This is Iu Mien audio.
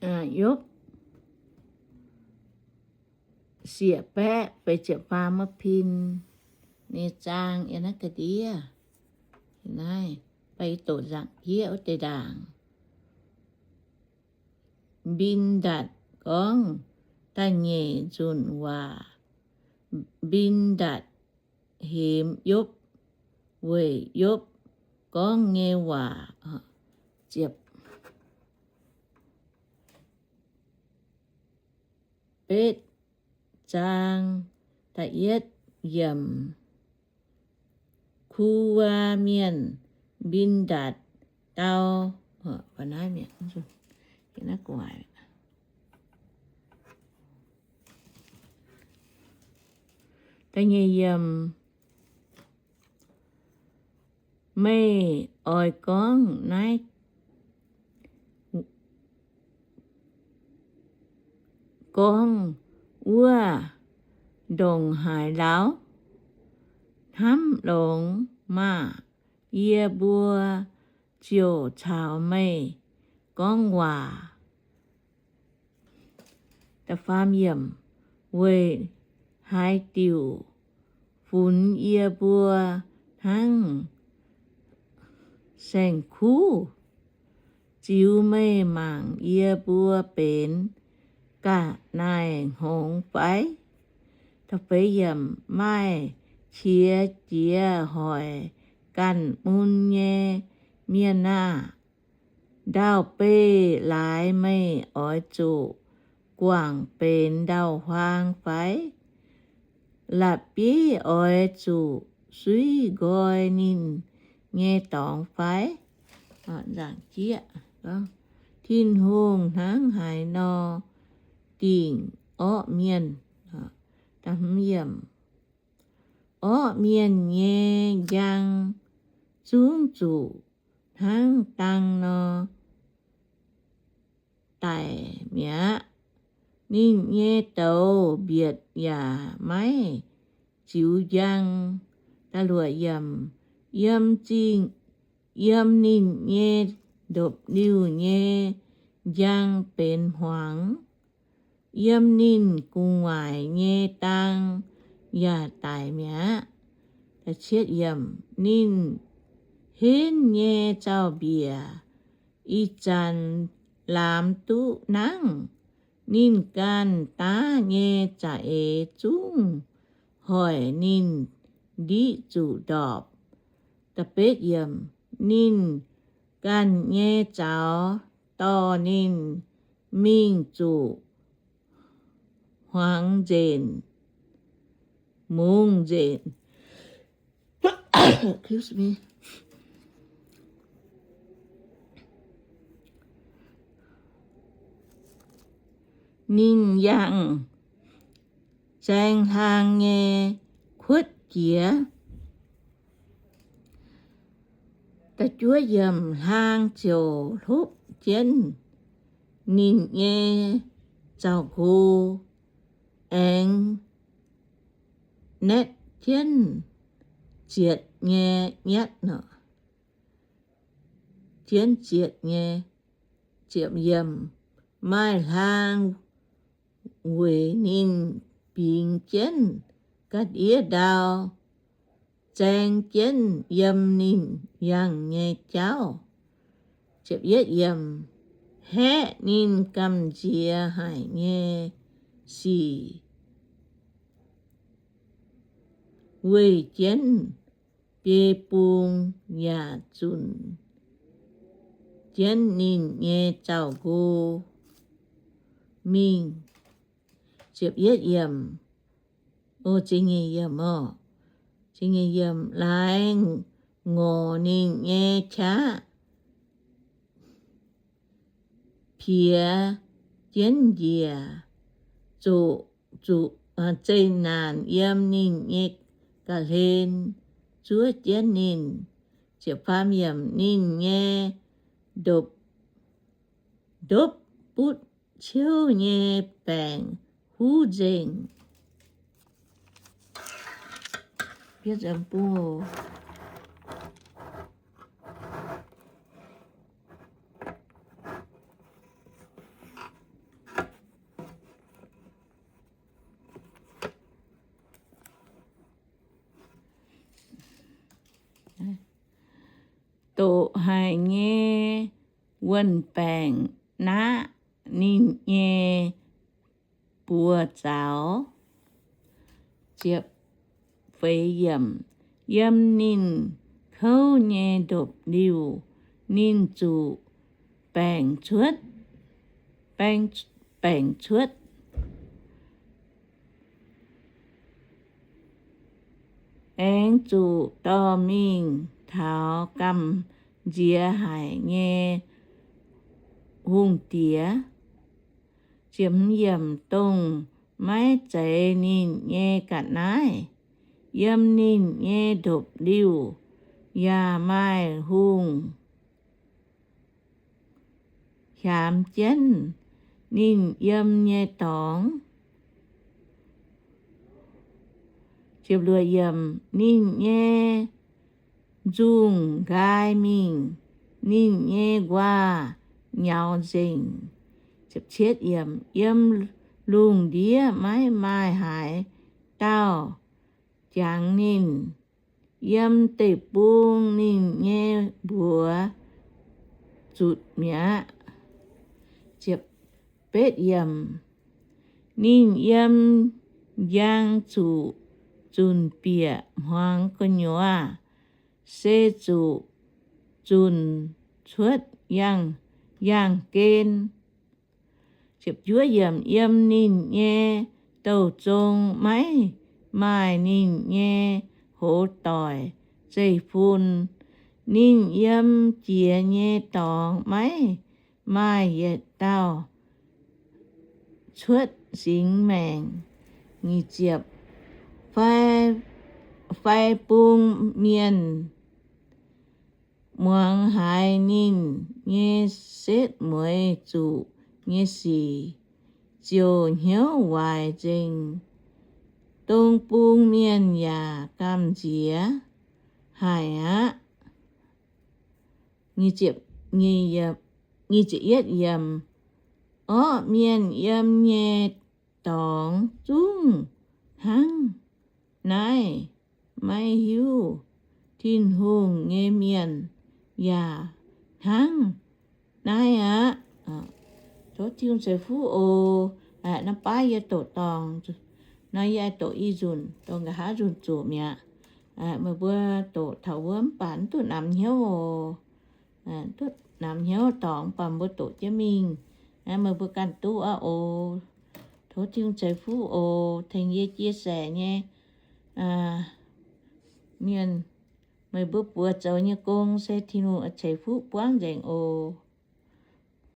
Yopv siec baeqv feix ziepc faam maiv pin nyei zaang yiem naaiv ga'ndiev. Naaiv baac yie doqc nzaangc jieqv wuov deix ndaangc. Mbin^ndatc gorngv da'nyeic nzunc waac. Mbin^ndatc hemx Yopv weic Yopv gorngv nyei waac. Ziepc betv zaang da'yietv yiemc. Kuwaa mienh Mbin^ndatc dau, da'nyeic yiemc, meih oix gorngv naaiv, gorngv wuov ndongc haaix lauh? Hnamv longx maah! Yie mbuo ziouc caux meih gorngv waac. Weic haaix diuc funx yie mbuo hnangv saeng-kuv? Ziux meih mangc yie mbuo benx ga'naaiv-hngongx fai? Maaih qiex jiez hoic ganh mun nyei mienh aah! Ndau-beih laaix meih oix zuqc guangc benx ndau-huaang fai? La'bieiv oix zuqc suiv nqoi ninh nyei dorngx fai? Tin-Hungh hnangv haaix nor dingc orqv mienh? Orqv mienh nyei njang zungv zuqc hnangv dang nor daic mi'aqv. Ninh nyei douz mbietc yaac maiv ziux njang. Yiem zingh, yiem ninh nyei ndopv-liuh nyei njang benx hmuangx. Yiem ninh gu'nguaaic nyei dang yaac daic mi'aqv. Ninh henv nyei zaux-mbiec ih zanc laamz duqv nangv. Ninh ganh daav nyei za'eix zungv hoic ninh ndiqv zuqc ndorpc. Ninh ganh nyei zaux dorh ninh mingh zuqc hmuangx nzenc, mungz nzenc. Ninh yangh zaeng hlaang nyei kuotv jiex. Hlaang ziouc hlopv jienv ninh nyei zaux-nqo, aengx naetv jienv zietc nyei nyatv nor, jienv zietc nyei. Maaih hlaang weic ninh bingx jienv ga'ndiev ndau, zaeng jienv yiem ninh yangh nyei jauv. Haeqv ninh gamh nziex haic nyei sic, weih jienv biei bung yaac zunc jienv ninh nyei zaux-nqo mingh. Laaix ngorc ninh nyei qaqv, piex jienv njiec, zoqc, zoqc, zeqc naanc yiem ninh nyei ga'hlen zuov jienv ninh. Ninh nyei ndopv, ndopv butv ciouv nyei baengc huv nzengc. doqc haic nyei wuon-baengc naqv ninh nyei buoz zaux. Yiem ninh kouv nyei ndopv-liuh ninh zuqc baengc cuotv, baengc cuotv, aengx zuqc dorh mingh taux gamh nziex haic nyei hungh diex, dongh maiv zeiz ninh nyei ga'naaiv. Yiem ninh nyei ndopv-liuh yaac maaih hungh hiaamx jienv ninh yiem nyei dorngx. Ninh nyei nzungh nqaai mingh, ninh nyei nquaah nyaux nzengc. Yiem lungh ndiev maiv maaih haaix dauh jangx ninh. Yiem deic-bung ninh nyei mbuox zutc mi'aqv. Ninh yiem njang zuqc zunc bieqc hmuangx gu'nyuoz, se zuqc zunc cuotv yaangh gen. Yiem ninh nyei douh zong maiv maaih ninh nyei hoz doic zeiv-fun. Ninh yiem jiex nyei dorngx maiv maaih yietc dauh cuotv singx maengc. Fai bung mienh muangx haiz ninh nyei setv mueiz zuqc nyei sic ziouc hnyouv waaic nzengc. Dong bung mienh yaac gamh nziex haic aqv. Orqv mienh yiem nyei dorngx zungv hnangv naaiv, maiv hiuv Tin-Hungh nyei mienh yaac hnangv naaiv aqv. Tov Tin-Hungh ceix fuqv oc. Naaiv baav yie doqc dorngc, naaiv yie doqc i nzunc, doqc nqa'haav nzunc zuqc mi'aqv. Meih mbuo doqc taux wuov mv baac mv duqv namx hnyouv oc. Duqv namx hnyouv dorngc mv baac mbuo doqc jienv mingh. Meih mbuo ganh duqv aqv oc. Tov Tin-Hungh ceix fuqv oc. Tengx yie chia sẻ nyei mienh, meih mbuo buoz zoux nyei gong se Tin-Hungh ceix fuqv buangv nzengc oc.